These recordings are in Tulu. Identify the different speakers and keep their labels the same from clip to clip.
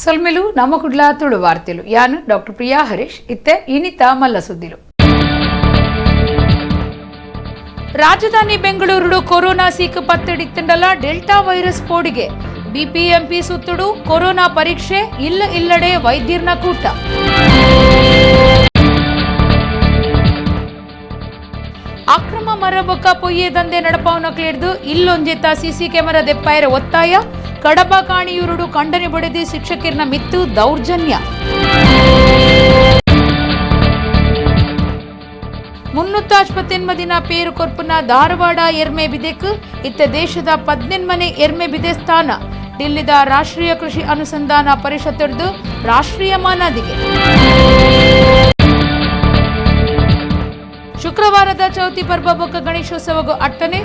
Speaker 1: ಸೊಲ್ಮೆಲು ನಮ್ಮ ಕುಡ್ಲ ತುಳು ವಾರ್ತೆಲು. ಯಾನು ಡಾಕ್ಟರ್ ಪ್ರಿಯಾ ಹರೀಶ್. ಇತ್ತೆ ಇನಿತ ಮಲ್ಲ ಸುದ್ದಿಲು. ರಾಜಧಾನಿ ಬೆಂಗಳೂರು ಕೊರೋನಾ ಸೀಕು ಪತ್ತೆಡಿತ್ತಂಡಲ ಡೆಲ್ಟಾ ವೈರಸ್ ಪೋಡಿಗೆ ಬಿಪಿಎಂಪಿ ಸುತ್ತುಡು ಕೊರೋನಾ ಪರೀಕ್ಷೆ ಇಲ್ಲ ಇಲ್ಲಡೆ ವೈದ್ಯರ್ನ ಕೂಟ. ಅಕ್ರಮ ಮರಬೊಕ್ಕ ಪೊಯ್ಯೆ ದಂಧೆ ನಡಪಾವನಕ್ಲಿಡ್ದು ಇಲ್ಲೊಂಜೆತ ಸಿಸಿ ಕ್ಯಾಮೆರಾ ದೆಪ್ಪಾಯರ ಒತ್ತಾಯ. ಕಡಬ ಕಾಣಿಯೂರುಡು ಖಂಡನೆ ಬಡೆದಿ ಶಿಕ್ಷಕಿರ್ನ ಮಿತ್ತು ದೌರ್ಜನ್ಯ. 389 ದಿನ ಪೇರು ಕೊರ್ಪುನ ಧಾರವಾಡ ಎರ್ಮೆ ಬಿದೆಕ್ ಇತ್ತ ದೇಶದ 18ನೇ ಎರ್ಮೆ ಬಿದೆ ಸ್ಥಾನ. ಡಿಲ್ಲಿದ ರಾಷ್ಟ್ರೀಯ ಕೃಷಿ ಅನುಸಂಧಾನ ಪರಿಷತ್ ರಾಷ್ಟ್ರೀಯ ಮಾನಾದಿಗೆ. ಶುಕ್ರವಾರದ ಚೌತಿ ಪರ್ವ ಬೊಕ್ಕ ಗಣೇಶೋತ್ಸವಗೂ ಅಟ್ಟನೆ.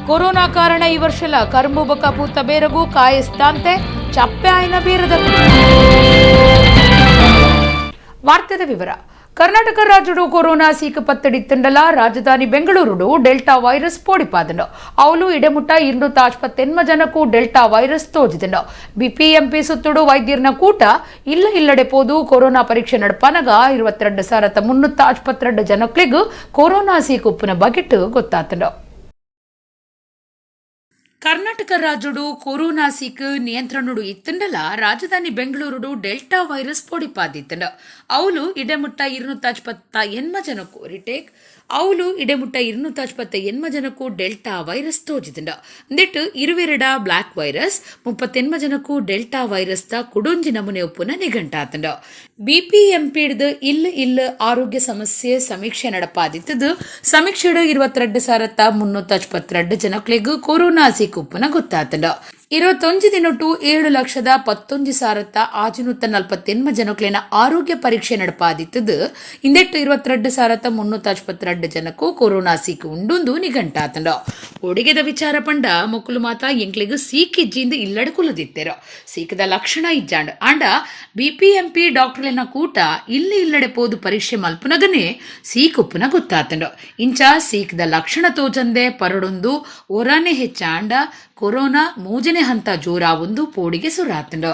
Speaker 1: ಕೊರೋನಾ ಕಾರಣ ಈ ವರ್ಷಲ ಕರುಂಬು ಬೊಕ್ಕ ಪೂತ ಬೇರಗು ಕಾಯಸ್ತಾಂತೆ ಚಪ್ಪೆ ಆಯ್ನ ಬೇರದ. ವಾರ್ತೆದ ವಿವರ. ಕರ್ನಾಟಕ ರಾಜ್ಯಡು ಕೊರೋನಾ ಸೀಕು ಪತ್ತಡಿತ್ತಂಡಲ ರಾಜಧಾನಿ ಬೆಂಗಳೂರುಡು ಡೆಲ್ಟಾ ವೈರಸ್ ಪೋಡಿಪಾದಂಡು. ಅವಲು ಇಡೆಮುಟ್ಟ 258 ಜನಕ್ಕೂ ಡೆಲ್ಟಾ ವೈರಸ್ ತೋಜಿದಂಡು. ಬಿಪಿಎಂಪಿ ಸುತ್ತುಡು ವೈದ್ಯರ್ನ ಕೂಟ ಇಲ್ಲ ಇಲ್ಲಡೆ ಪೋದು ಕೊರೋನಾ ಪರೀಕ್ಷೆ ನಡಪನಗ 22,352 ಜನಕ್ಲಿಗೂ ಕೊರೋನಾ ಸೀಕು ಉಪ್ಪುನ ಬಗೆಟ್ ಗೊತ್ತಾತಂಡು. ಕರ್ನಾಟಕ ರಾಜ್ಯಡು ಕೊರೋನಾ ಸೀಕ್ ನಿಯಂತ್ರಣಡು ಇತ್ತಂಡಲ ರಾಜಧಾನಿ ಬೆಂಗಳೂರುಡು ಡೆಲ್ಟಾ ವೈರಸ್ ಪೋಡಿಪಾದಿತ್ತಂಡ. ಅವಲು ಇಡೆಮುಟ್ಟ 258 ಜನಕ್ಕೂ ರಿಟೇಕ್ ಅವಲು ಇಡೆಮುಟ್ಟ 258 ಜನಕ್ಕೂ ಡೆಲ್ಟಾ ವೈರಸ್ ತೋಜಿದಂಡ. ದಿಟ್ಟು 22 ಬ್ಲಾಕ್ ವೈರಸ್ 38 ಜನಕ್ಕೂ ಡೆಲ್ಟಾ ವೈರಸ್ ದ ಕುಡೊಂಜಿ ನಮೂನೆ ಉಪ್ಪುನ ನಿಘಂಟಾತಂಡ. ಬಿಪಿಎಂಪಿಡ್ದು ಇಲ್ಲ ಇಲ್ಲ ಆರೋಗ್ಯ ಸಮಸ್ಯೆ ಸಮೀಕ್ಷೆ ನಡಪಾದಿತ್ತದು. ಸಮೀಕ್ಷೆಡು 22,352 ಜನಕ್ಲೆಗ್ ಕೊರೋನಾ ಸೀಕು ಉಪ್ಪುನ ಗೊತ್ತಾತಂಡ. 21 ದಿನಟು 7,11,648 ಜನಕ್ಲೆನ ಆರೋಗ್ಯ ಪರೀಕ್ಷೆ ನಡಪಾದಿತ್ತದು. ಇಂದೆಟ್ಟು 22,352 ಜನಕ್ಕೂ ಕೊರೋನಾ ಸೀಕು ಉಂಡುಂದು ನಿಘಂಟಾತಂಡ. ಒಡಿಗೆದ ವಿಚಾರ ಪಂಡ ಮೊಕ್ಕಲು ಮಾತ ಎಂಕ್ಲೆಗ್ ಸೀಕಿಜ್ಜಿಂದ ಇಲ್ಲಡೆ ಕುಲದಿತ್ತೆರೋ ಸೀಕದ ಲಕ್ಷಣ ಇಜ್ಜಾಂಡ್. ಆಂಡ ಬಿಪಿಎಂಪಿ ಡಾಕ್ಟರ್ಲೆನ ಕೂಟ ಇಲ್ಲಿ ಇಲ್ಲಡೆ ಪೋದು ಪರೀಕ್ಷೆ ಮಲ್ಪುನಗನೆ ಸೀಕುಪ್ಪುನ ಗೊತ್ತಾತಂಡ. ಇಂಚ ಸೀಕದ ಲಕ್ಷಣ ತೋಜಂದೆ ಪರಡೊಂದು ಒರಾನೆ ಹೆಚ್ಚಾಂಡ ಕೊರೋನಾ ಮೂಜನೆ ಹಂತ ಜೋರಾವೊಂದು ಪೋಡಿಗೆ ಸುರಾತಂಡ.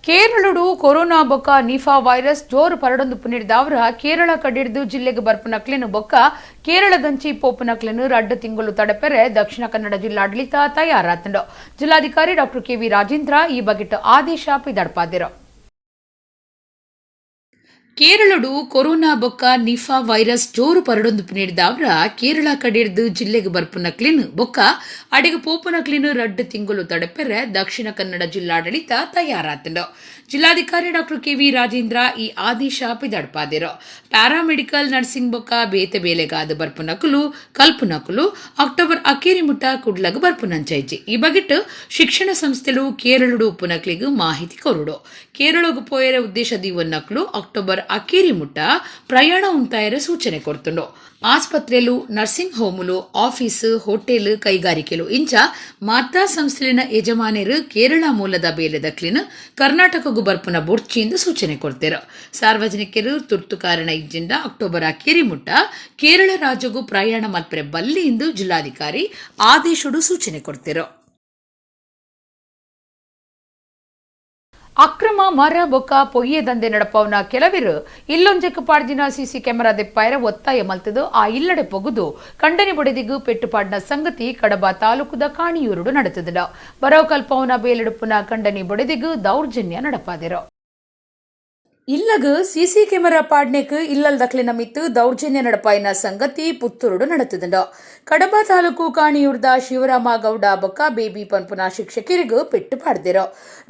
Speaker 1: ಕೇರಳಡು ಕೊರೋನಾ ಬೊಕ್ಕ ನಿಫಾ ವೈರಸ್ ಜೋರು ಪರಡೊಂದು ಪುನಿಡ್ದವರ ಕೇರಳ ಕಡಿಡ್ದು ಜಿಲ್ಲೆಗೆ ಬರ್ಪುನಕ್ಲೆನು ಬೊಕ್ಕ ಕೇರಳದಂಚಿ ಪೋಪುನಕ್ಲೆನು 2 ತಿಂಗಳು ತಡಪೆರೆ ದಕ್ಷಿಣ ಕನ್ನಡ ಜಿಲ್ಲಾಡಳಿತ ತಯಾರಾತಂಡು. ಜಿಲ್ಲಾಧಿಕಾರಿ ಡಾಕ್ಟರ್ ಕೆವಿ ರಾಜೇಂದ್ರ ಈ ಬಗೆಟ್ ಆದೇಶ ಪಿದಡ್ಪಾದಿರು. ಕೇರಳಡು ಕೊರೋನಾ ಬೊಕ್ಕ ನಿಫಾ ವೈರಸ್ ಜೋರು ಪರಡೊಂದು ಪುನಿಡ್ದವರ ಕೇರಳ ಕಡಿಡ್ದು ಜಿಲ್ಲೆಗೆ ಬರ್ಪುನಕ್ಲೆನು ಬೊಕ್ಕ ಅಡೆಗೆ ಪೋಪುನಕ್ಲೆನು 2 ತಿಂಗಳು ತಡಪೆರೆ ದಕ್ಷಿಣ ಕನ್ನಡ ಜಿಲ್ಲಾಡಳಿತ ತಯಾರಾತಂಡು. ಜಿಲ್ಲಾಧಿಕಾರಿ ಡಾಕ್ಟರ್ ಕೆವಿ ರಾಜೇಂದ್ರ ಈ ಆದೇಶ ಪಿದಡ್ಪಾದಿರು. ಪ್ಯಾರಾಮೆಡಿಕಲ್ ನರ್ಸಿಂಗ್ ಬೊಕ್ಕ ಬೇತೆ ಬೇಲೆಗಾದ ಬರ್ಪುನಕುಲು ಕಲ್ಪುನಕುಲು ಅಕ್ಟೋಬರ್ ಅಕೇರಿ ಮುಟ್ಟ ಕುಡ್ಲಗ ಬರ್ಪುನಂಚೈಜಿ. ಈ ಬಗೆಟ್ ಶಿಕ್ಷಣ ಸಂಸ್ಥೆಲು ಕೇರಳಡು ಉಪ್ಪುನಕ್ಲಿಗ್ ಮಾಹಿತಿ ಕೊರಡು. ಕೇರಳಗು ಪೋಯರ ಉದ್ದೇಶ ದೀವನ್ನಕ್ಲು ಅಕ್ಟೋಬರ್ ಅಕೇರಿ ಮುಟ್ಟ ಪ್ರಯಾಣ ಉಂತಾಯರ ಸೂಚನೆ ಕೊಡ್ತುಂಡು. ಆಸ್ಪತ್ರೆಲು, ನರ್ಸಿಂಗ್ ಹೋಮುಲು, ಆಫೀಸ್, ಹೋಟೆಲ್, ಕೈಗಾರಿಕೆಲು ಇಂಚ ಮಾತಾ ಸಂಸ್ಥೆಲಿನ ಯಜಮಾನರು ಕೇರಳ ಮೂಲದ ಬೇಲೆದಕ್ಲಿನ ಕರ್ನಾಟಕಗೂ ಬರ್ಪುನ ಬೊಡ್ಚಿ ಎಂದು ಸೂಚನೆ ಕೊಡ್ತೇರು. ಸಾರ್ವಜನಿಕರು ತುರ್ತು ಕಾರಣ ಇಜ್ಜಿಂದ ಅಕ್ಟೋಬರ್ ಅಕೇರಿ ಮುಟ್ಟ ಕೇರಳ ರಾಜ್ಯಗೂ ಪ್ರಯಾಣ ಮಲ್ಪರೆ ಬಲ್ಲಿ ಎಂದು ಜಿಲ್ಲಾಧಿಕಾರಿ ಆದೇಶಡು ಸೂಚನೆ ಕೊಡ್ತೇರು. ಅಕ್ರಮ ಮರ ಬೊಕ್ಕ ಪೊಯ್ಯೆ ದಂಧೆ ನಡಪವನ ಕೆಲವರು ಇಲ್ಲೊಂಜಕ್ಕೆ ಪಾಡ್ದಿನ ಸಿಸಿ ಕ್ಯಾಮೆರಾ ದೆಪ್ಪಾಯರ ಒತ್ತಾಯ ಮಲ್ತದು ಆ ಇಲ್ಲಡೆ ಪೊಗುದು ಕಂಡನಿ ಬೊಡೆದಿಗು ಪೆಟ್ಟುಪಾಡಿನ ಸಂಗತಿ ಕಡಬ ತಾಲೂಕುದ ಕಾಣಿಯೂರುಡು ನಡೆತದ. ಬರವ್ ಕಲ್ಪವನ ಬೇಲೆಡುಪ್ಪುನ ಕಂಡನಿ ಬೊಡೆದಿಗು ದೌರ್ಜನ್ಯ ನಡಪಾದಿರು. ಇಲ್ಲಗ ಸಿಸಿ ಕ್ಯಾಮೆರಾ ಪಾಡ್ನೆಕ್ ಇಲ್ಲಲ್ ದಕ್ಲಿನ ಮಿತ್ತು ದೌರ್ಜನ್ಯ ನಡಪಾಯಿನ ಸಂಗತಿ ಪುತ್ತೂರುಡು ನಡೆತದಂಡ. ಕಡಬ ತಾಲೂಕು ಕಾಣಿಯೂರ್ದ ಶಿವರಾಮ ಗೌಡ ಬೊಕ್ಕ ಬೇಬಿ ಪನ್ಪುನ ಶಿಕ್ಷಕರಿಗೂ ಪೆಟ್ಟು ಪಾಡ್ದಿರೋ.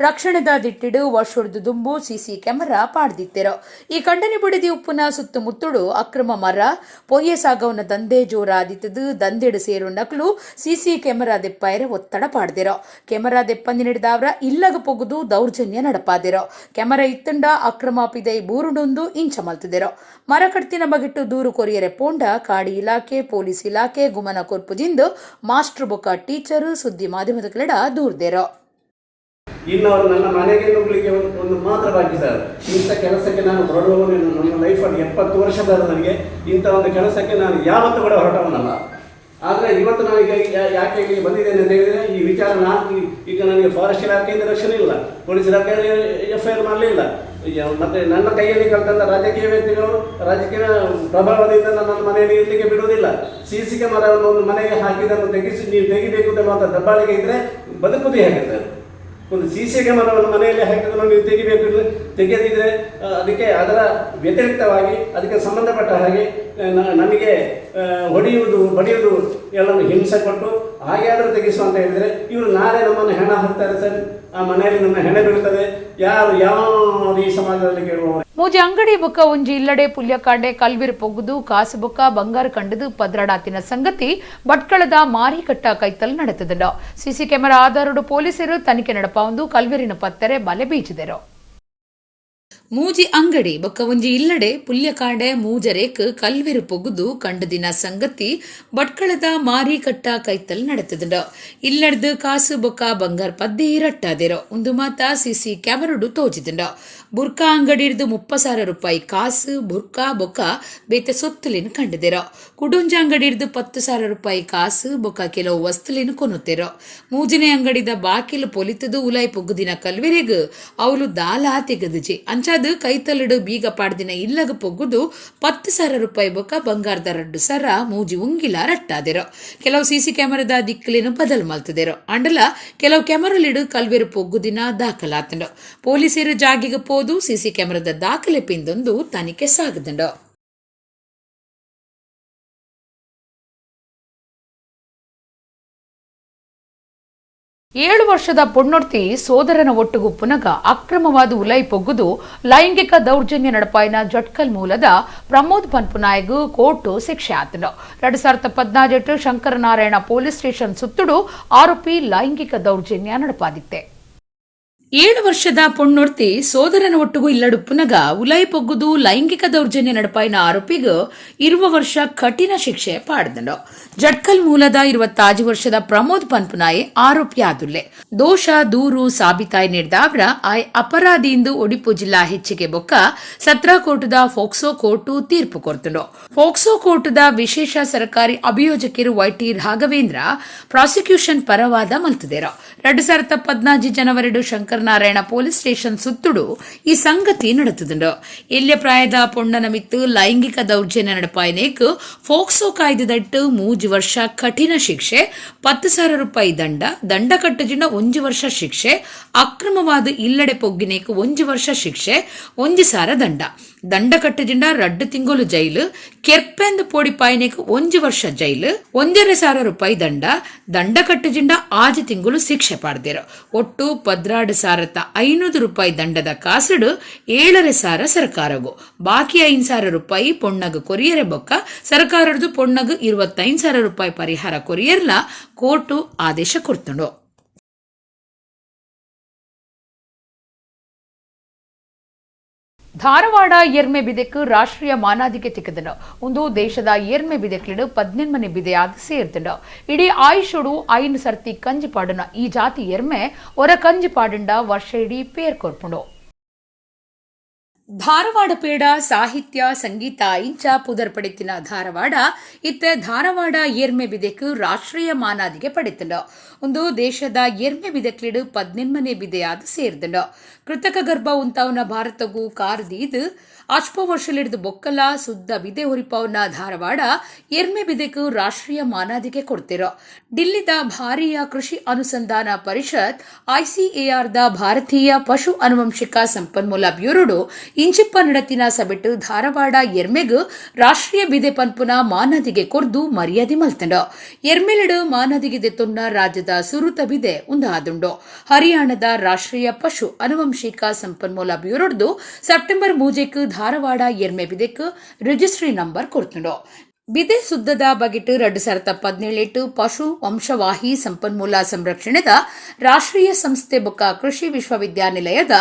Speaker 1: ರಕ್ಷಣೆದ ದಿಟ್ಟಿಡು ವರ್ಷುರ್ದು ದುಂಬು ಸಿಸಿ ಕ್ಯಾಮೆರಾ ಪಾಡ್ದಿತ್ತಿರೋ. ಈ ಕಂಡನಿ ಬುಡಿದಿ ಉಪ್ಪುನ ಸುತ್ತಮುತ್ತುಡು ಅಕ್ರಮ ಮರ ಪೊಯ್ಯೆ ಸಾಗವನ ದಂಧೆ ಜೋರಾದಿತ್ತದು. ದಂಧೆಡು ಸೇರು ನಕಲು ಸಿಸಿ ಕ್ಯಾಮೆರಾ ದೆಪ್ಪಾಯರೆ ಒತ್ತಡ ಪಾಡ್ದಿರೋ. ಕ್ಯಾಮೆರಾ ದೆಪ್ಪಂದಿ ಹಿಡಿದವರ ಇಲ್ಲಗ ಪೊಗುದು ದೌರ್ಜನ್ಯ ನಡಪಾದಿರೋ. ಕ್ಯಾಮೆರಾ ಇತ್ತಂಡ ಅಕ್ರಮ ಪಿದೈ ಬೂರುಡೊಂದು ಇಂಚ ಮಲ್ತಿದೆರೋ. ಮರಕಡ್ತಿನ ಬಗೆಟ್ಟು ದೂರು ಕೊರಿಯರೆ ಪೋಂಡ ಕಾಡಿ ಇಲಾಖೆ, ಪೊಲೀಸ್ ಇಲಾಖೆ ಗುಮನ ಕೊರ್ಪುದಿಂದು ಮಾಸ್ಟರ್ ಬೊಕ್ಕ ಟೀಚರ್ ಸುದ್ದಿ ಮಾಧ್ಯಮದ ಕಲೆಡ ದೂರ್ದೇರೋ.
Speaker 2: ಇನ್ನು ಅವರು ನನ್ನ ಮನೆಗೆ ನುಗ್ಲಿಕ್ಕೆ ಒಂದು ಮಾತ್ರ ಬಾಕಿ ಸರ್. ಇಂಥ ಕೆಲಸಕ್ಕೆ ನಾನು ಹೊರಡುವವನೇನು? ನನ್ನ ಲೈಫಲ್ಲಿ 70 ವರ್ಷದ ನನಗೆ ಇಂಥ ಒಂದು ಕೆಲಸಕ್ಕೆ ನಾನು ಯಾವತ್ತೂ ಕೂಡ ಹೊರಟವನಲ್ಲ. ಆದರೆ ಇವತ್ತು ನಾನು ಈಗ ಯಾಕೆ ಇಲ್ಲಿ ಬಂದಿದ್ದೇನೆ ಅಂತ ಹೇಳಿದರೆ, ಈ ವಿಚಾರ ನಾನು ಈಗ ನನಗೆ ಫಾರೆಸ್ಟ್ ಇಲಾಖೆಯಿಂದ ರಕ್ಷಣೆ ಇಲ್ಲ, ಪೊಲೀಸ್ ಇಲಾಖೆ FIR ಮಾಡಲಿಲ್ಲ, ಮತ್ತು ನನ್ನ ಕೈಯಲ್ಲಿ ಕಲ್ತಂಥ ರಾಜಕೀಯ ವ್ಯಕ್ತಿಗಳು ರಾಜಕೀಯ ಪ್ರಭಾವದಿಂದ ನನ್ನ ಮನೆಯಲ್ಲಿ ಇರಲಿಕ್ಕೆ ಬಿಡುವುದಿಲ್ಲ. CC ಕ್ಯಾಮರಾವನ್ನು ಒಂದು ಮನೆಗೆ ಹಾಕಿದ್ದನ್ನು ತೆಗಿಸಿ ನೀವು ತೆಗಿಬೇಕು ಅಂತ ದಬ್ಬಾಳಿಕೆ ಇದ್ದರೆ ಬದುಕುವುದು ಹೇಗೆ ಸರ್? ಒಂದು CC ಕ್ಯಾಮರಾವನ್ನು ಮನೆಯಲ್ಲಿ ಹಾಕಿದ್ದನ್ನು ನೀವು ತೆಗಿಬೇಕು, ತೆಗೆದಿದ್ರೆ ಅದಕ್ಕೆ ಅದರ ವ್ಯತಿರಿಕ್ತವಾಗಿ ಅದಕ್ಕೆ ಸಂಬಂಧಪಟ್ಟ ಹಾಗೆ ನಮಗೆ ಹೊಡೆಯುವುದು ಬಡಿಯುವುದು ಎಲ್ಲವನ್ನು ಹಿಂಸೆ ಕೊಟ್ಟು ಹಾಗೆ ಆದರೂ ತೆಗೆಸುವ ಅಂತ ಹೇಳಿದರೆ ಇವರು ನಾಳೆ ನಮ್ಮನ್ನು ಹೆಣ ಹಾಕ್ತಾರೆ ಸರ್. ಆ ಮನೆಯಲ್ಲಿ ನಮ್ಮ ಹೆಣೆ ಬೀಳ್ತದೆ. ಯಾರು ಯಾರು ಈ ಸಮಾಜದಲ್ಲಿ ಕೇಳುವವರು?
Speaker 1: ಮೂಜಿ ಅಂಗಡಿ ಬುಕ್ಕ ಒಂಜಿ ಇಲ್ಲಡೆ ಪುಲ್ಯಕಾಂಡೆ ಕಲ್ವಿರ್ ಪೊಗ್ಗುದು ಕಾಸು ಬುಕ್ಕ ಬಂಗಾರ ಕಂಡದು ಪದ್ರಡಾತಿನ ಸಂಗತಿ ಭಟ್ಕಳದ ಮಾರಿಕಟ್ಟ ಕೈತಲ್ ನಡೆತದ. ಸಿಸಿ ಕ್ಯಾಮೆರಾ ಆಧಾರಡು ಪೊಲೀಸರು ತನಿಖೆ ನಡಪಾವಂದು ಕಲ್ವಿರಿನ ಪತ್ತರೆ ಬಲೆ ಬೀಚಿದರು. ಮೂಜಿ ಅಂಗಡಿ ಬೊಕ್ಕ ಒಂಜಿ ಇಲ್ಲಡೆ ಪುಲ್ಯಕಾಂಡೆ ಮೂಜರೇಕ್ ಕಲ್ವಿರು ಪೊಗುದು ಕಂಡದಿನ ಸಂಗತಿ ಭಟ್ಕಳದ ಮಾರಿಕಟ್ಟ ಕೈತಲ್ ನಡೆತದ. ಇಲ್ಲಡ್ದು ಕಾಸು ಬೊಕ್ಕ ಬಂಗಾರ ಪದ್ದೆ ಇರಟ್ಟಾದಿರೋ ಒಂದು ಮಾತ ಸಿಸಿ ಕ್ಯಾಮರಡು ತೋಜಿದಂಡ. ಬುರ್ಕಾ ಅಂಗಡಿ ಹಿಡಿದು 30,000 ರೂಪಾಯಿ ಕಾಸು ಬುರ್ಕಾ ಬೊಕ್ಕ ಬೇತೆ ಸೊತ್ತುಲಿನ ಕಂಡದಿರೋ. ಕುಡುಂಜ ಅಂಗಡಿ ಹಿಡಿದು 10,000 ರೂಪಾಯಿ ಕಾಸು ಬೊಕ್ಕ ಕೆಲವು ವಸ್ತುಲಿನ ಕೊನುತ್ತಿರೋ. ಮೂಜಿನೆ ಅಂಗಡಿದ ಬಾಕಿಲು ಪೊಲಿತದು ಉಲಾಯ್ ಪೊಗ್ಗುದಿನ ಕಲ್ವಿರಿಗ್ ಅವಳು ದಾಲ ತೆಗದುಜಿ ಅಂಚಾದ ಕೈತಲ್ಲಿಡು ಬೀಗ ಪಾಡ್ದಿನ ಇಲ್ಲಗ ಪೊಗ್ಗುದು 10,000 ರೂಪಾಯಿ ಬೊಕ್ಕ ಬಂಗಾರದ ರಡ್ಡು ಸರ ಮೂಜಿ ಉಂಗಿಲ ರಟ್ಟಾದಿರೋ. ಕೆಲವು ಸಿಸಿ ಕ್ಯಾಮರಾದ ದಿಕ್ಕಲಿನ ಬದಲು ಮಲ್ತದಿರೋ. ಅಂಡಲ ಕೆಲವು ಕ್ಯಾಮರಲಿಡು ಕಲ್ವೆರು ಪೊಗ್ಗುದಿನ ದಾಖಲಾತಂಡು. ಪೊಲೀಸರು ಜಾಗಿಗೆ ಪೋದು ಸಿಸಿ ಕ್ಯಾಮರಾದ ದಾಖಲೆ ಪಿಂದೊಂದು ತನಿಖೆ ಸಾಗದಂಡು. ಏಳು ವರ್ಷದ ಪೊಣ್ಣೊಡ್ತಿ ಸೋದರನ ಒಟ್ಟುಗು ಪುನಗ ಅಕ್ರಮವಾದ ಉಲೈ ಪೊಗ್ಗುದು ಲೈಂಗಿಕ ದೌರ್ಜನ್ಯ ನಡಪಾಯಿನ ಜಟ್ಕಲ್ ಮೂಲದ ಪ್ರಮೋದ್ ಪನ್ಪುನಾಯ್ಗು ಕೋರ್ಟು ಶಿಕ್ಷೆ ಆತನು. 2014 ಶಂಕರನಾರಾಯಣ ಪೊಲೀಸ್ ಸ್ಟೇಷನ್ ಸುತ್ತುಡು ಆರೋಪಿ ಲೈಂಗಿಕ ದೌರ್ಜನ್ಯ ನಡಪಾದಿತ್ತೆ. 7 ವರ್ಷದ ಪೊಣ್ಣೊಡ್ತಿ ಸೋದರನ ಒಟ್ಟುಗು ಇಲ್ಲಡು ಪುನಗ ಉಲೈ ಪೊಗ್ಗುದು ಲೈಂಗಿಕ ದೌರ್ಜನ್ಯ ನಡಪಾಯಿನ ಆರೋಪಿಗೂ 20 ವರ್ಷ ಕಠಿಣ ಶಿಕ್ಷೆ ಪಾಡ್ದನು. ಜಟ್ಕಲ್ ಮೂಲದ 25 ವರ್ಷದ ಪ್ರಮೋದ್ ಪನ್ಪುನಾಯಿ ಆರೋಪಿ ಆದುಲ್ಲೆ. ದೋಷ ದೂರು ಸಾಬೀತಾಯಿ ನೀಡಿದಾವ್ರ ಆಯ್ ಅಪರಾಧಿ ಎಂದು ಒಡಿಪು ಜಿಲ್ಲಾ ಹೆಚ್ಚಿಗೆ ಬೊಕ್ಕ ಸತ್ರ ಕೋರ್ಟದ ಫೋಕ್ಸೋ ಕೋರ್ಟು ತೀರ್ಪು ಕೊರ್ತುಂಡು. ಫೋಕ್ಸೋ ಕೋರ್ಟದ ವಿಶೇಷ ಸರ್ಕಾರಿ ಅಭಿಯೋಜಕರು YT Raghavendra prosecution ಪರವಾದ ಮಲ್ತದೇರು. 2014 ಜನವರಿ ಶಂಕರ್ ನಾರಾಯಣ ಪೊಲೀಸ್ ಸ್ಟೇಷನ್ ಸುತ್ತುಡು ಈ ಸಂಗತಿ ನಡೆತದುಂಡು. ಎಲ್ಯ ಪ್ರಾಯದ ಪೊಣ್ಣನ ಮಿತ್ತು ಲೈಂಗಿಕ ದೌರ್ಜನ್ಯ ನಡಪಾಯನೇಕ್ ಫೋಕ್ಸೋ ಕಾಯ್ದೆದಟ್ಟು 3 ವರ್ಷ ಕಠಿಣ ಶಿಕ್ಷೆ, 10,000 ರೂಪಾಯಿ ದಂಡ, ದಂಡ ಕಟ್ಟಜಿನ 1 ವರ್ಷ ಶಿಕ್ಷೆ, ಅಕ್ರಮವಾದ ಇಲ್ಲಡೆ ಪೊಗ್ಗಿನೇಕ್ 1 ವರ್ಷ ಶಿಕ್ಷೆ, 1,000 ದಂಡ, ದಂಡ ಕಟ್ಟಜಿಂಡ 2 ತಿಂಗಳು ಜೈಲು, ಕೆರ್ಪೆಂದು ಪೋಡಿ ಪಾಯನೇಕ್ 1 ವರ್ಷ ಜೈಲು, 1,500 ರೂಪಾಯಿ ದಂಡ, ದಂಡ ಕಟ್ಟಜಿಂಡ 6 ತಿಂಗಳು ಶಿಕ್ಷೆ ಪಾಡ್ದಿರು. ಒಟ್ಟು 16,500 ರೂಪಾಯಿ ದಂಡದ ಕಾಸುಡು 7,500 ಸರ್ಕಾರಗು, ಬಾಕಿ 5,000 ರೂಪಾಯಿ ಪೊಣ್ಣಗು ಕೊರಿಯರೆ ಬೊಕ್ಕ ಸರ್ಕಾರದ್ದು ಪೊಣ್ಣಗು 25,000 ರೂಪಾಯಿ ಪರಿಹಾರ ಕೊರಿಯರ್ಲ ಕೋರ್ಟು ಆದೇಶ ಕೊಡ್ತುಂಡು. ಧಾರವಾಡ ಎರ್ಮೆ ಬಿದೆಕ್ ರಾಷ್ಟ್ರೀಯ ಮಾನಾದಿಗೆ ತಿಕ್ಕದನು. ಒಂದು ದೇಶದ ಎರ್ಮೆ ಬಿದೆಕ್ಲಿಡು 18ನೇ ಬಿದೆಯಾದ ಸೇರ್ತುಂಡು. ಇಡೀ ಆಯುಷುಡು 5 ಸರ್ತಿ ಕಂಜಿ ಪಾಡುನ ಈ ಜಾತಿ ಎರ್ಮೆ ಒರ ಕಂಜಿ ಪಾಡುಂಡ ವರ್ಷ ಇಡೀ ಪೇರ್ ಕೊರ್ಪುಂಡು. ಧಾರವಾಡ ಪೇಡ ಸಾಹಿತ್ಯ ಸಂಗೀತ ಇಂಚ ಪುದರ್ ಪಡೆತಿನ ಧಾರವಾಡ ಇತ್ತ ಧಾರವಾಡ ಏರ್ಮೆ ಬಿದೆಕ್ ರಾಷ್ಟ್ರೀಯ ಮಾನಾದಿಗೆ ಪಡೆತಂಡು. ಒಂದು ದೇಶದ ಎರ್ಮೆ ಬಿದೆಕ್ಲಿಡು 18ನೇ ಬಿದೆಯಾದ ಸೇರ್ದಂಡು. ಕೃತಕ ಗರ್ಭ ಉಂತಾವನ ಭಾರತಗೂ ಕಾರದೀದು ಅಶ್ಪ ವರ್ಷಲಿಡಿದು ಬೊಕ್ಕಲ ಸುದ್ದ ಬಿದೆ ಹೊರಿಪವನ ಧಾರವಾಡ ಎರ್ಮೆ ಬಿದೆಕ್ ರಾಷ್ಟ್ರೀಯ ಮಾನಾದಿಗೆ ಕೊಡ್ತಿರೋ. ಡಿಲ್ಲಿದ ಭಾರೀಯ ಕೃಷಿ ಅನುಸಂಧಾನ ಪರಿಷತ್ ICAR the ಭಾರತೀಯ ಪಶು ಅನುವಂಶಿಕ ಸಂಪನ್ಮೂಲ ಬ್ಯೂರೋಡು ಇಂಚಿಪ್ಪ ನಡತಿನ ಸಬೆಟ್ಟು ಧಾರವಾಡ ಎರ್ಮೆಗ್ ರಾಷ್ಟ್ರೀಯ ಬಿದೆ ಪನ್ಪುನ ಮಾನದಿಗೆ ಕೊರ್ದು ಮರ್ಯಾದೆ ಮಲ್ತಂಡು. ಎರ್ಮೆಲಿಡು ಮಾನದಿಗೆ ದೆತ್ತೊನ್ನ ರಾಜ್ಯದ ಸುರುತ ಬಿದೆ ಉಂದಾದುಂಡು. ಹರಿಯಾಣದ ರಾಷ್ಟ್ರೀಯ ಪಶು ಅನುವಂಶಿಕ ಸಂಪನ್ಮೂಲ ಬ್ಯೂರೋಡ್ದು ಸೆಪ್ಟೆಂಬರ್ 3 ಧಾರವಾಡ ಎರ್ಮೆ ಬಿದೆಕ್ ರಿಜಿಸ್ಟ್ರಿ ನಂಬರ್ ಕೊಡ್ತುಂಡು. ಬಿದೆ ಸುದ್ದದ ಬಗೆಟ್ 2017 ಪಶು ವಂಶವಾಹಿ ಸಂಪನ್ಮೂಲ ಸಂರಕ್ಷಣೆದ ರಾಷ್ಟ್ರೀಯ ಸಂಸ್ಥೆ ಬೊಕ್ಕ ಕೃಷಿ ವಿಶ್ವವಿದ್ಯಾನಿಲಯದ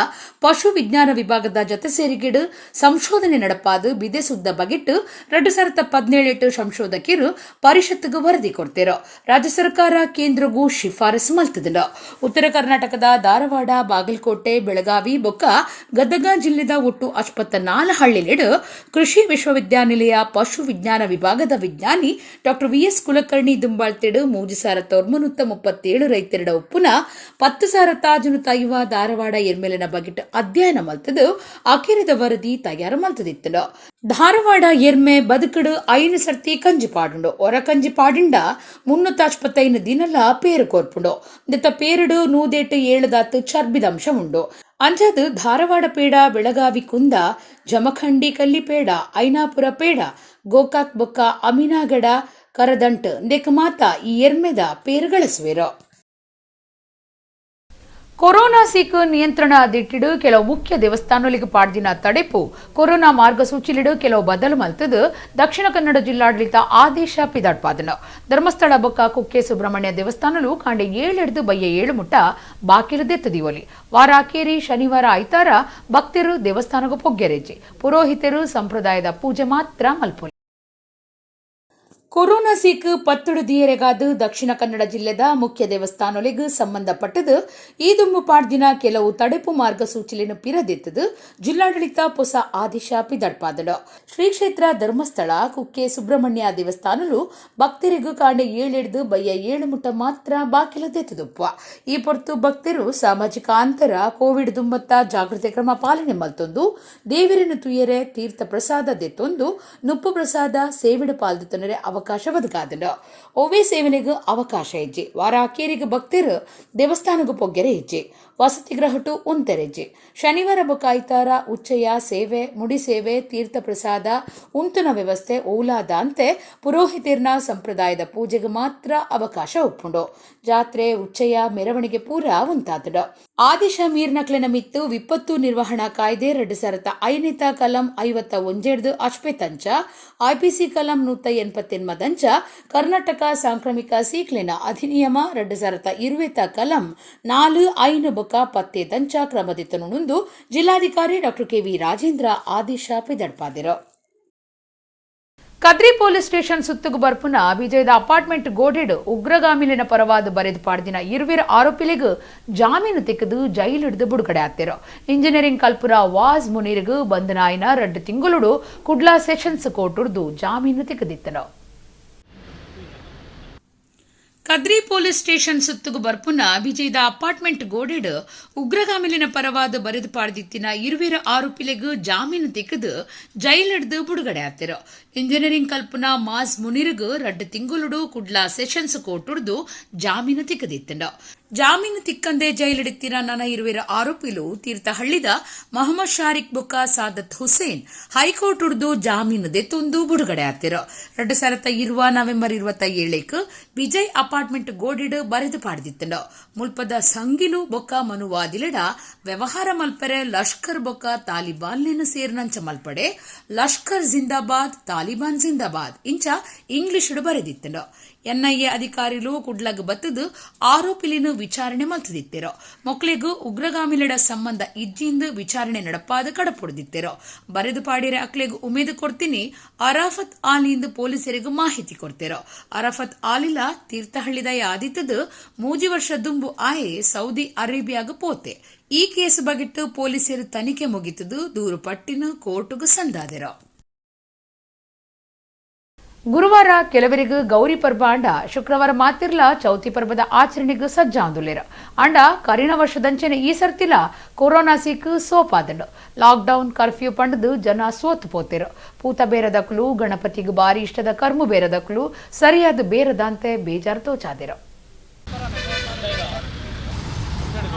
Speaker 1: ಪಶು ವಿಜ್ಞಾನ ವಿಭಾಗದ ಜೊತೆ ಸೇರಿಗಿಡು ಸಂಶೋಧನೆ ನಡಪಾದು ಬಿದೆ ಸುದ್ದ ಬಗೆಟ್ 2017 ಸಂಶೋಧಕಿರು ಪರಿಷತ್ಗೆ ವರದಿ ಕೊಡ್ತಿರೋ. ರಾಜ್ಯ ಸರ್ಕಾರ ಕೇಂದ್ರಗೂ ಶಿಫಾರಸು ಮಲ್ತದಂಡು. ಉತ್ತರ ಕರ್ನಾಟಕದ ಧಾರವಾಡ, ಬಾಗಲಕೋಟೆ, ಬೆಳಗಾವಿ ಬೊಕ್ಕ ಗದಗ ಜಿಲ್ಲೆದ ಒಟ್ಟು 54 ಹಳ್ಳಿಲಿಡು ಕೃಷಿ ವಿಶ್ವವಿದ್ಯಾನಿಲಯ ಪಶು ವಿಜ್ಞಾನ ವಿಭಾಗದ ವಿಭಾಗದ ವಿಜ್ಞಾನಿ ಡಾಕ್ಟರ್ ವಿ.ಎಸ್. ಕುಲಕರ್ಣಿ ದುಂಬಾಳ್ತೆಡು 3,337 ರೈತರೆಡ ಉಪ್ಪುನ 10,605 ಧಾರವಾಡ ಎರ್ಮೆಲಿನ ಬಗೆಟ್ ಅಧ್ಯಯನ ಮಲ್ತದು ಅಖಿರದ ವರದಿ ತಯಾರು ಮಲ್ತದಿತ್ತುಂಡು. ಧಾರವಾಡ ಎರ್ಮೆ ಬದುಕಡು 5 ಸರ್ತಿ ಕಂಜಿ ಪಾಡುಂಡು. ಒರ ಕಂಜಿ ಪಾಡಿಂಡ 365 ದಿನಲ ಪೇರು ಕೋರ್ಪುಂಡು. ದತ್ತ ಪೇರುಡು 107 ದಾತು ಚರ್ಬಿದ ಅಂಶ ಉಂಡು. ಅಂಜಾದು ಧಾರವಾಡ ಪೇಡ, ಬೆಳಗಾವಿ ಕುಂದ, ಜಮಖಂಡಿ ಕಲ್ಲಿಪೇಡ, ಐನಾಪುರ ಪೇಡ, ಗೋಕಾಕ್ ಬೊಕ್ಕ ಅಮಿನಾಗಡ ಕರದಂಟ್ ಇಂದೆಕ್ ಮಾತ ಈ ಎರ್ಮೆದ ಪೇರು ಗಳಸುವೆರು. ಕೊರೋನಾ ಸೀಕು ನಿಯಂತ್ರಣ ದಿಟ್ಟಿಡು ಕೆಲವು ಮುಖ್ಯ ದೇವಸ್ಥಾನಗಳಿಗೆ ಪಾಡ್ದಿನ ತಡೆಪು ಕೊರೋನಾ ಮಾರ್ಗಸೂಚಿಲಿಡು ಕೆಲವು ಬದಲು ಮಲ್ತದು ದಕ್ಷಿಣ ಕನ್ನಡ ಜಿಲ್ಲಾಡಳಿತ ಆದೇಶ ಪಿದಾಡ್ಪಾದನು. ಧರ್ಮಸ್ಥಳ ಬೊಕ್ಕ ಕುಕ್ಕೆ ಸುಬ್ರಹ್ಮಣ್ಯ ದೇವಸ್ಥಾನಲು ಕಾಂಡೆ 7 ಬಯ್ಯ 7 ಮುಟ್ಟ ಬಾಕಿಲು ದೆತ್ತದಿವೊಲಿ. ವಾರಾಕೇರಿ ಶನಿವಾರ ಐತಾರ ಭಕ್ತರು ದೇವಸ್ಥಾನಗೂ ಪೊಗ್ಗೆರೆಜ್ಜಿ ಪುರೋಹಿತರು ಸಂಪ್ರದಾಯದ ಪೂಜೆ ಮಾತ್ರ ಮಲ್ಪೊಲಿ. ಕೊರೋನಾ ಸೀಕು ಪತ್ತುಡು ದಿಯರೆಗಾದು ದಕ್ಷಿಣ ಕನ್ನಡ ಜಿಲ್ಲೆದ ಮುಖ್ಯ ದೇವಸ್ಥಾನೊಲೆಗ್ ಸಂಬಂಧಪಟ್ಟದು ಈ ದುಂಬು ಪಾಡ್ದಿನ ಕೆಲವು ತಡೆಪು ಮಾರ್ಗಸೂಚಿಲೆನ್ ಪಿರದೆತ್ತದು ಜಿಲ್ಲಾಡಳಿತ ಹೊಸ ಆದೇಶ ಪಿದಡ್ಪಾದಳು. ಶ್ರೀ ಕ್ಷೇತ್ರ ಧರ್ಮಸ್ಥಳ ಕುಕ್ಕೆ ಸುಬ್ರಹ್ಮಣ್ಯ ದೇವಸ್ಥಾನಲು ಭಕ್ತರಿಗೂ ಕಾಂಡೆ 7 ಬಯ್ಯ 7 ಮುಟ್ಟ ಮಾತ್ರ ಬಾಕಿಲು ದೆತ್ತದುಪ್ಪ. ಈ ಪೊರ್ತು ಭಕ್ತರು ಸಾಮಾಜಿಕ ಅಂತರ ಕೋವಿಡ್ ದುಂಬತ್ತ ಜಾಗೃತೆ ಕ್ರಮ ಪಾಲನೆ ಮಲ್ತೊಂದು ದೇವರನ್ನು ತುಯರೆ ತೀರ್ಥ ಪ್ರಸಾದ ದೆತ್ತೊಂದು ನುಪ್ಪು ಪ್ರಸಾದ ಸೇವಿಡು ಪಾಲ್ದು ಅವಕಾಶ ಬದುಕಾದಂಡು. ಒವ್ವೇ ಸೇವನೆಗೂ ಅವಕಾಶ ಇಜ್ಜಿ. ವಾರ ಅಕೇರಿಗೆ ಭಕ್ತರು ದೇವಸ್ಥಾನಗೂ ಪೊಗ್ಗೆರೆ ಇಜ್ಜಿ. ವಸತಿ ಗೃಹಟು ಉಂತೆರೆಜ್ಜಿ. ಶನಿವಾರ ಬೊಕಾಯ್ತಾರ ಉಚ್ಚಯ ಸೇವೆ, ಮುಡಿ ಸೇವೆ, ತೀರ್ಥ ಪ್ರಸಾದ ಉಂತುನ ವ್ಯವಸ್ಥೆ ಓಲಾದಂತೆ ಪುರೋಹಿತರ್ನ ಸಂಪ್ರದಾಯದ ಪೂಜೆಗೆ ಮಾತ್ರ ಅವಕಾಶ ಒಪ್ಪುಂಡು. ಜಾತ್ರೆ ಉಚ್ಚಯ ಮೆರವಣಿಗೆ ಪೂರ ಉಂತಾತುಂಡು. ಆದೇಶ ಮೀರ್ನಕ್ಲೆನ ಮಿತ್ತು ವಿಪತ್ತು ನಿರ್ವಹಣಾ ಕಾಯ್ದೆ 2005 ಕಲಂ 51 ಅಶ್ಪೆತಂಚ ಐಪಿಸಿ ಕಲಂ 189 ದಂಚ ಕರ್ನಾಟಕ ಸಾಂಕ್ರಾಮಿಕ ಸೀಕ್ಲೆನ ಅಧಿನಿಯಮ 2020 ಕಲಂ 4 5 ಬೊಕ 10 ದಂಚ ಕ್ರಮದಿತ್ತನುಂದು ಜಿಲ್ಲಾಧಿಕಾರಿ ಡಾಕ್ಟರ್ ಕೆವಿ ರಾಜೇಂದ್ರ ಆದೇಶ ಪಿದಡ್ಪಾದಿರು. ಕದ್ರಿ ಪೊಲೀಸ್ ಸ್ಟೇಷನ್ ಸುತ್ತುಗು ಬರ್ಪುನ ವಿಜಯದ ಅಪಾರ್ಟ್ಮೆಂಟ್ ಗೋಡೆಡು ಉಗ್ರಗಾಮಿಲಿನ ಪರವಾದ ಬರೆದು ಪಾಡ್ದಿನ ಇರುವಿರ ಆರೋಪಿಲಿಗೂ ಜಾಮೀನು ತೆಗೆದು ಜೈಲಿಡಿದು ಬಿಡುಗಡೆ ಆಗ್ತಿರೋ. ಇಂಜಿನಿಯರಿಂಗ್ ಕಲ್ಪುರ ವಾಜ್ ಮುನೀರ್ಗು ಬಂಧನಾಯಿನ 2 ತಿಂಗಳುಡು ಕುಡ್ಲಾ ಸೆಷನ್ಸ್ ಕೋರ್ಟುಡ್ದು ಜಾಮೀನು ತೆಗೆದಿತ್ತನು. ಕದ್ರಿ ಪೊಲೀಸ್ ಸ್ಟೇಷನ್ ಸುತ್ತುಗು ಬರ್ಪುನ ವಿಜಯದ ಅಪಾರ್ಟ್ಮೆಂಟ್ ಗೋಡೆಡು ಉಗ್ರಗಾಮಿಲಿನ ಪರವಾದ ಬರೆದು ಪಾಡ್ದಿತ್ತಿನ ಇರುವಿರ ಆರೋಪಿಲೆಗೂ ಜಾಮೀನು ತೆಗೆದು ಜೈಲಿಡ್ದು ಬಿಡುಗಡೆ ಆಗ್ತಿರೋ. Engineering Kalpana mass ಮುನಿರ್ಗು 2 ತಿಂಗಳುಡು Kudla sessions ಕೋರ್ಟುಡ್ದು ಜಾಮೀನು ತೆಗೆದಿತ್ತಂಡು. ಜಾಮೀನು ತಿಕ್ಕಂದೆ ಜೈಲಿಡಿತ್ತಿನ ನನ ಇರುವಿರ ಆರೋಪಿಲು ತೀರ್ಥಹಳ್ಳಿದ ಮೊಹಮ್ಮದ್ ಶಾರಿಕ್ ಬುಕ್ಕ ಸಾದತ್ ಹುಸೇನ್ ಹೈಕೋರ್ಟ್ ಉಡ್ದು ಜಾಮೀನು ದೆತ್ತೊಂದು ಬಿಡುಗಡೆ ಆಗ್ತಿರೋ. 2020 ನವೆಂಬರ್ 27 ವಿಜಯ್ ಅಪಾರ್ಟ್ಮೆಂಟ್ ಗೋಡಿಡು ಬರೆದು ಪಾಡ್ದಿತ್ತಂಡು. ಮುಲ್ಪದ ಸಂಗಿಲು ಬೊಕ್ಕ ಮನುವಾದಿಲೆಡ ವ್ಯವಹಾರ ಮಲ್ಪರೆ ಲಷ್ಕರ್ ಬೊಕ್ಕ ತಾಲಿಬಾನ್ ಸೇರಿನಂಚ ಮಲ್ಪಡೆ ಲಷ್ಕರ್ ಜಿಂದಾಬಾದ್ ತಾಲಿಬಾನ್ ಜಿಂದಾಬಾದ್ ಇಂಚ ಇಂಗ್ಲಿಷ್ ಬರೆದಿತ್ತಂಡು. ಎನ್ಐಎ ಅಧಿಕಾರಿಲು ಕುಡ್ಲಗ್ ಬತ್ತದು ಆರೋಪಿಲಿನ ವಿಚಾರಣೆ ಮಲ್ತದಿತ್ತಿರೋ. ಮೊಕ್ಲೆಗು ಉಗ್ರಗಾಮಿಲೆಡ ಸಂಬಂಧ ಇಜ್ಜಿಂದು ವಿಚಾರಣೆ ನಡಪಾದ ಕಡಪೊಡ್ದಿತ್ತಿರೋ. ಬರೆದು ಪಾಡಿರ ಅಕ್ಲೆಗು ಉಮೇದು ಕೊಡ್ತೀನಿ ಅರಾಫತ್ ಆಲಿಂದು ಪೊಲೀಸರಿಗೂ ಮಾಹಿತಿ ಕೊಡ್ತಿರೋ. ಅರಾಫತ್ ಆಲಿಲ ತೀರ್ಥಹಳ್ಳಿದ ಆದಿತ್ತದು 3 ವರ್ಷ ದುಂಬು ಆಯೆ ಸೌದಿ ಅರೇಬಿಯಾಗ ಪೋತೆ. ಈ ಕೇಸ್ ಬಗೆಟ್ಟು ಪೊಲೀಸರು ತನಿಖೆ ಮುಗಿತದು ದೂರು ಪಟ್ಟಿನ ಕೋರ್ಟುಗು ಸಂದಾದಿರೋ. ಗುರುವಾರ ಕೆಲವರಿಗೂ ಗೌರಿ ಪರ್ಬ ಅಂಡ ಶುಕ್ರವಾರ ಮಾತಿರ್ಲ ಚೌತಿ ಪರ್ಬದ ಆಚರಣೆಗೂ ಸಜ್ಜಾಂದುಲೇರ ಅಂಡ ಕರಿಣ ವರ್ಷದಂಚೆನೆ ಈ ಸರ್ತಿಲ ಕೊರೋನಾ ಸೀಕು ಸೋಪಾದಂಡು. ಲಾಕ್ಡೌನ್ ಕರ್ಫ್ಯೂ ಪಂಡದು ಜನ ಸೋತು ಪೋತಿರು. ಪೂತ ಬೇರದಕ್ಲು ಗಣಪತಿಗೂ ಬಾರಿ ಇಷ್ಟದ ಕರ್ಮು ಬೇರದಕ್ಲು ಸರಿಯಾದ ಬೇರದಂತೆ ಬೇಜಾರು ತೋಚಾದಿರು.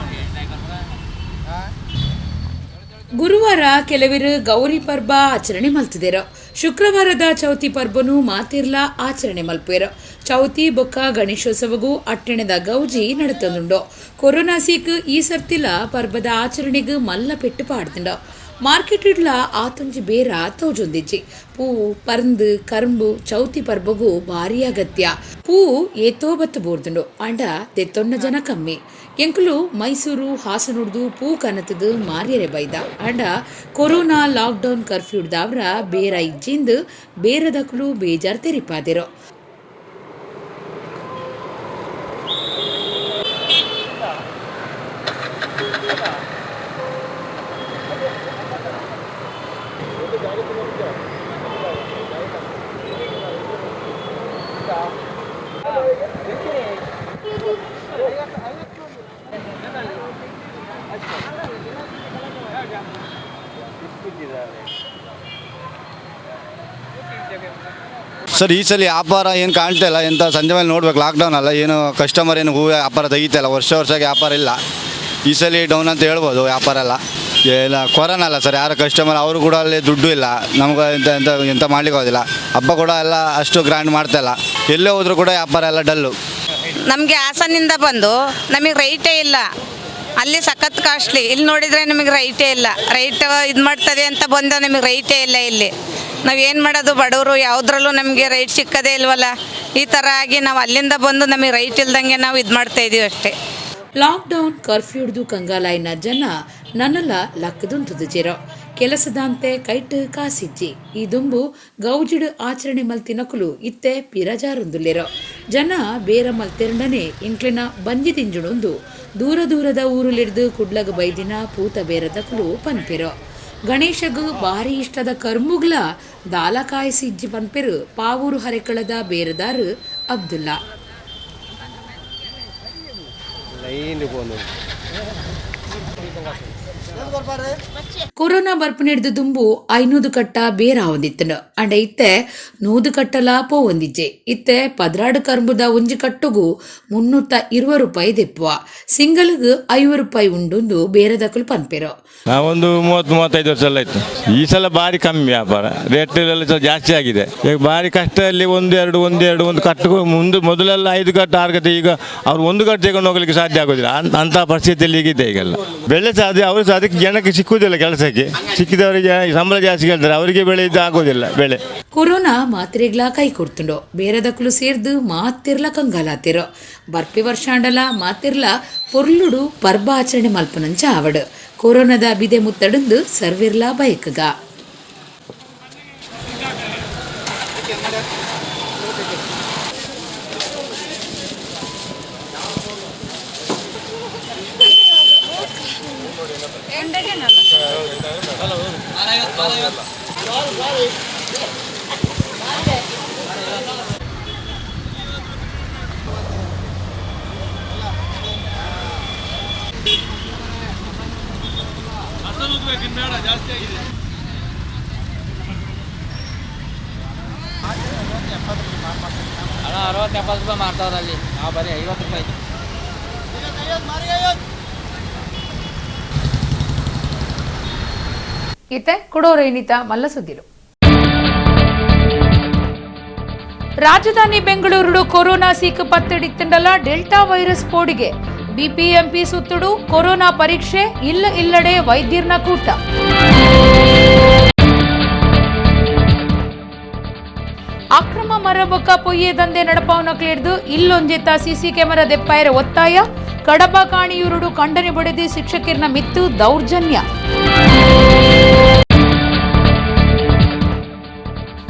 Speaker 1: ಗುರುವಾರ ಕೆಲವರು ಗೌರಿ ಪರ್ಬ ಆಚರಣೆ ಮಲ್ತಿದರು. ಶುಕ್ರವಾರದ ಚೌತಿ ಪರ್ಬನು ಮಾತಿರ್ಲ ಆಚರಣೆ ಮಲ್ಪೇರು. ಚೌತಿ ಬೊಕ್ಕ ಗಣೇಶೋತ್ಸವಗೂ ಅಟ್ಟಣೆದ ಗೌಜಿ ನಡತದುಂಡು. ಕೊರೋನಾ ಸೀಕ್ ಈ ಸರ್ತಿಲ ಪರ್ಬದ ಆಚರಣೆಗೂ ಮಲ್ಲ ಪೆಟ್ಟು ಪಾಡ್ದುಂಡು. ಮಾರ್ಕೆಟ್ ಇಡ್ಲ ಆತೊಂಜಿ ಬೇರ ತೋಜೊಂದಿಜ್ಜಿ. ಪೂ ಪರ್ಂದು ಕರ್ಂಬು ಚೌತಿ ಪರ್ಬಗೂ ಭಾರಿ ಅಗತ್ಯ. ಪೂ ಏತೋ ಬತ್ತು ಬೋರ್ದುಂಡು ಅಂಡ ದೆತ್ತೊನ್ನ ಜನ ಕಮ್ಮಿ. ಎಂಕುಲು ಮೈಸೂರು ಹಾಸನುಡ್ದು ಪೂ ಕನತದು ಮಾರ್ಯರೆ ಬೈದ ಅಂಡ ಕೊರೋನಾ ಲಾಕ್ಡೌನ್ ಕರ್ಫ್ಯೂಡ್ದಾವ್ರ ಬೇರ ಇಜ್ಜಿಂದು ಬೇರದಕ್ಲು ಬೇಜಾರ್ ತೆರಿಪಾದಿರೋ.
Speaker 3: ಸರ್ ಈ ಸಲ ವ್ಯಾಪಾರ ಏನು ಕಾಣ್ತಾ ಇಲ್ಲ, ಎಂತ ಸಂಜೆ ಮೇಲೆ ನೋಡ್ಬೇಕು. ಲಾಕ್ಡೌನ್ ಅಲ್ಲ, ಏನು ಕಸ್ಟಮರ್ ಏನು ಹೂವು ವ್ಯಾಪಾರ ತೆಗಿತಾ ಇಲ್ಲ. ವರ್ಷ ವರ್ಷಕ್ಕೆ ವ್ಯಾಪಾರ ಇಲ್ಲ, ಈ ಸಲ ಡೌನ್ ಅಂತ ಹೇಳ್ಬೋದು. ವ್ಯಾಪಾರ ಎಲ್ಲ ಎಲ್ಲ ಕೊರೋನಾ ಅಲ್ಲ ಸರ್, ಯಾರು ಕಸ್ಟಮರ್ ಅವರು ಕೂಡ ಅಲ್ಲಿ ದುಡ್ಡು ಇಲ್ಲ, ನಮ್ಗೆ ಎಂತ ಎಂತ ಎಂತ ಮಾಡ್ಲಿಕ್ಕೆ ಆಗೋದಿಲ್ಲ. ಹಬ್ಬ ಕೂಡ ಎಲ್ಲ ಅಷ್ಟು ಗ್ರ್ಯಾಂಡ್ ಮಾಡ್ತಾಯಿಲ್ಲ, ಎಲ್ಲೇ ಹೋದರೂ ಕೂಡ ವ್ಯಾಪಾರ ಎಲ್ಲ ಡಲ್ಲು.
Speaker 4: ನಮಗೆ ಹಾಸನಿಂದ ಬಂದು ನಮಗೆ ರೈಟೇ ಇಲ್ಲ, ಅಲ್ಲಿ ಸಖತ್ ಕಾಸ್ಟ್ಲಿ. ಇಲ್ಲಿ ನೋಡಿದರೆ ನಮಗೆ ರೈಟೇ ಇಲ್ಲ. ರೈಟ್ ಇದು ಮಾಡ್ತದೆ ಅಂತ ಬಂದು ನಮಗೆ ರೈಟೇ ಇಲ್ಲ. ಇಲ್ಲಿ ನಾವು ಏನು ಮಾಡೋದು ಬಡವರು, ಯಾವುದ್ರಲ್ಲೂ ನಮಗೆ ರೈಟ್ ಸಿಕ್ಕದೇ ಇಲ್ವಲ್ಲ. ಈ ಥರ ಆಗಿ ನಾವು ಅಲ್ಲಿಂದ ಬಂದು ನಮಗೆ ರೈಟ್ ಇಲ್ದಂಗೆ ನಾವು ಇದು ಮಾಡ್ತಾಯಿದ್ದೀವಿ ಅಷ್ಟೇ.
Speaker 1: ಲಾಕ್ಡೌನ್ ಕರ್ಫ್ಯೂಡ್ದು ಕಂಗಾಲಾಯಿನ ಜನ ನನ್ನಲ ಲಕ್ಕದುಂತುದುಜಿರೋ ಕೆಲಸದಾಂತೆ ಕೈಟ್ ಕಾಸಿಜ್ಜಿ. ಈ ದುಂಬು ಗೌಜಿಡು ಆಚರಣೆ ಮಲ್ತಿನಕುಲು ಇತ್ತೆ ಪಿರಜಾರೊಂದುಲ್ಲಿರೋ ಜನ ಬೇರ ಮಲ್ತೆರಂಡನೆ ಇಂಕ್ಲಿನ ಬಂಜಿದಿಂಜುಡೊಂದು ದೂರ ದೂರದ ಊರುಲಿಡ್ದು ಕುಡ್ಲಗ ಬೈದಿನ ಪೂತ ಬೇರದಕುಲು ಪನ್ಪಿರೋ. ಗಣೇಶಗು ಭಾರಿ ಇಷ್ಟದ ಕರ್ಮುಗ್ಲ ದಾಲ ಕಾಯಿಸಿಜ್ಜಿ ಪನ್ಪಿರು ಪಾವೂರು ಹರೆಕಳದ ಬೇರದಾರು ಅಬ್ದುಲ್ಲಾ. ಕೊರೋನಾ ಬರ್ಪು ದುಂಬು 500 ಕಟ್ಟ ಬೇರಾವೊಂದಿತ್ತನು ಅಂಡ ಇತ್ತೆ 100 ಕಟ್ಟಲ ಪೋವೊಂದಿಜ್ಜೆ. ಇತ್ತೆ 16 ಕರ್ಬುದ ಒಂಜಿ ಕಟ್ಟುಗು 320 ರೂಪಾಯಿ ದೆಪ್ಪುವ, ಸಿಂಗಲ್ಗ್ 50 ರೂಪಾಯಿ ಉಂಡುಂದು ಬೇರೆದಕುಲು ಪನ್ಪೆರೋ.
Speaker 5: ನಾವೊಂದು 30-35 ವರ್ಷ ಎಲ್ಲ ಆಯ್ತು. ಈ ಸಲ ಭಾರಿ ಕಮ್ಮಿ ವ್ಯಾಪಾರ, ರೇಟ್ ಎಲ್ಲ ಸ್ವಲ್ಪ ಜಾಸ್ತಿ ಆಗಿದೆ. ಈಗ ಭಾರಿ ಕಷ್ಟದಲ್ಲಿ 1 2 1 2 ಒಂದು ಕಟ್ಟು ಮುಂದೆ ಮೊದಲೆಲ್ಲ 5 ಕಟ್ಟು 6 ಕಟ್ಟು, ಈಗ ಅವ್ರು 1 ಕಟ್ಟು ತಗೊಂಡು ಹೋಗ್ಲಿಕ್ಕೆ ಸಾಧ್ಯ ಆಗೋದಿಲ್ಲ. ಅಂಥ ಪರಿಸ್ಥಿತಿಯಲ್ಲಿ ಈಗಿದೆ. ಈಗೆಲ್ಲ ಬೆಳೆ ಸಹ ಅದೇ, ಅವರು ಸಹ ಅದಕ್ಕೆ ಜನಕ್ಕೆ ಸಿಕ್ಕುವುದಿಲ್ಲ. ಕೆಲಸಕ್ಕೆ ಸಿಕ್ಕಿದವರಿಗೆ ಸಂಬಳ ಜಾಸ್ತಿ ಕೇಳ್ತಾರೆ, ಅವರಿಗೆ ಬೆಳೆ ಇದು ಆಗೋದಿಲ್ಲ ಬೆಳೆ.
Speaker 1: ಕೊರೋನಾ ಮಾತ್ರೆಗ್ಲ ಕೈ ಕೊಡ್ತುಂಡು ಬೇರೆದಕ್ಕಲು ಸೇರ್ದು ಮಾತಿರ್ಲ ಕಂಗಾಲಾತಿರೋ. ಬರ್ಪಿ ವರ್ಷಾಂಡಲ ಮಾತಿರ್ಲ ಪೊರ್ಲುಡು ಪರ್ಬ ಆಚರಣೆ ಮಲ್ಪನಂಚ ಆವಡು. ಕೊರೋನಾದ ಬಿದೆ ಮುತ್ತಡಂದು ಸರ್ವಿರ್ಲಾ ಬಯಕಗ.
Speaker 6: ಅಣ್ಣ 60-70 ರೂಪಾಯಿ ಮಾರ್ತಾವ್ರಲ್ಲಿ, ನಾವು ಬರೀ 50 ರೂಪಾಯಿ.
Speaker 1: ಈತೆ ಕುಡೋರೇನಿತ ಮಲ್ಲ ಸುದ್ದಿಲು. ರಾಜಧಾನಿ ಬೆಂಗಳೂರು ಕೊರೋನಾ ಸೀಕು ಪತ್ತೆಡಿತ್ತಂಡಲ ಡೆಲ್ಟಾ ವೈರಸ್ ಪೋಡಿಗೆ ಬಿಪಿಎಂಪಿ ಸುತ್ತುಡು ಕೊರೋನಾ ಪರೀಕ್ಷೆ ಇಲ್ಲ ಇಲ್ಲಡೆ ವೈದ್ಯರ್ನ ಕೂಟ. ಅಕ್ರಮ ಮರಬೊಕ್ಕ ಪೊಯ್ಯೆ ದಂಧೆ ನಡಪಾವನಕ್ಲಿಡ್ದು ಇಲ್ಲೊಂಜೆತ್ತ ಸಿಸಿ ಕ್ಯಾಮೆರಾ ದೆಪ್ಪಾಯರ ಒತ್ತಾಯ. ಕಡಬ ಕಾಣಿಯೂರುಡು ಖಂಡನೆ ಬಡಿದಿ ಶಿಕ್ಷಕಿರ್ನ ಮಿತ್ತು ದೌರ್ಜನ್ಯ.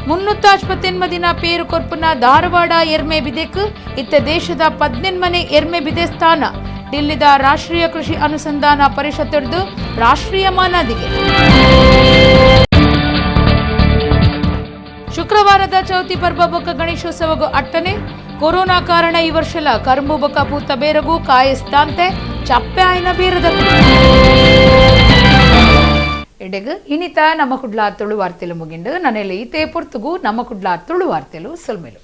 Speaker 1: 389 ದಿನ ಪೇರು ಕೊರ್ಪುನ ಧಾರವಾಡ ಎರ್ಮೆ ಬಿದೆಕ್ ಇತ್ತ ದೇಶದ 18ನೇ ಎರ್ಮೆ ಬಿದೆ ಸ್ಥಾನ. ಡಿಲ್ಲಿದ ರಾಷ್ಟ್ರೀಯ ಕೃಷಿ ಅನುಸಂಧಾನ ಪರಿಷತ್ ರಾಷ್ಟ್ರೀಯ ಮಾನಾದಿಗೆ. ಶುಕ್ರವಾರದ ಚೌತಿ ಪರ್ವ ಬೊಕ್ಕ ಗಣೇಶೋತ್ಸವಗೂ ಅಟ್ಟನೆ. ಕೊರೋನಾ ಕಾರಣ ಈ ವರ್ಷಲ ಕರ್ಮು ಬೊಕ್ಕ ಪೂತ ಬೇರಗೂ ಕಾಯಸ್ತಾಂತೆ ಚಪ್ಪೆ ಆಯ್ನ ಬೇರದ ಎಡೆಗ್ ಇನಿತ ನಮ್ಮ ಕುಡ್ಲ ತುಳು ವಾರ್ತೆಲು ಮುಗಿಂಡು. ನನ್ನೆಲ್ಲ ಈತೆ ಪೊರ್ತುಗು ನಮ್ಮ ಕುಡ್ಲ ತುಳು ವಾರ್ತೆಲು ಸೊಲ್ಮೆಲು.